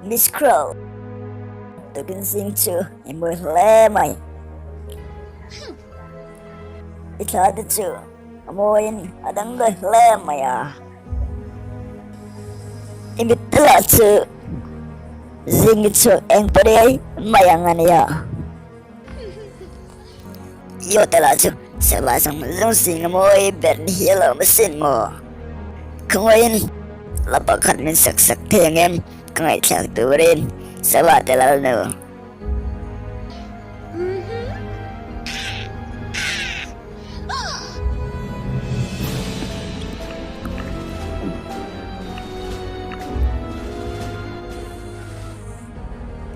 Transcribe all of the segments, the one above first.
Miss Crow, tukin zing chu i mawi hle mai. I thla te chu a mawiin a danglawi hle mai a. I mit te lah chu zing i chhuak eng pariai mai ang a nia. I aw te lah chu sava zawng zawng zing a mawi ber ni hi alawm asin maw. Khawngawiin la pakhat min sak sak thei ang em ka ngaihthlak turin sava te lalnu.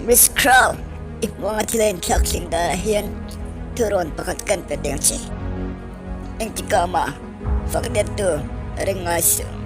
Miss Crow, i hmuanga thil a inthlak thleng danah hian thurawn pakhat kan pe deng che. Engtikah mah fak dettu ring ngai suh.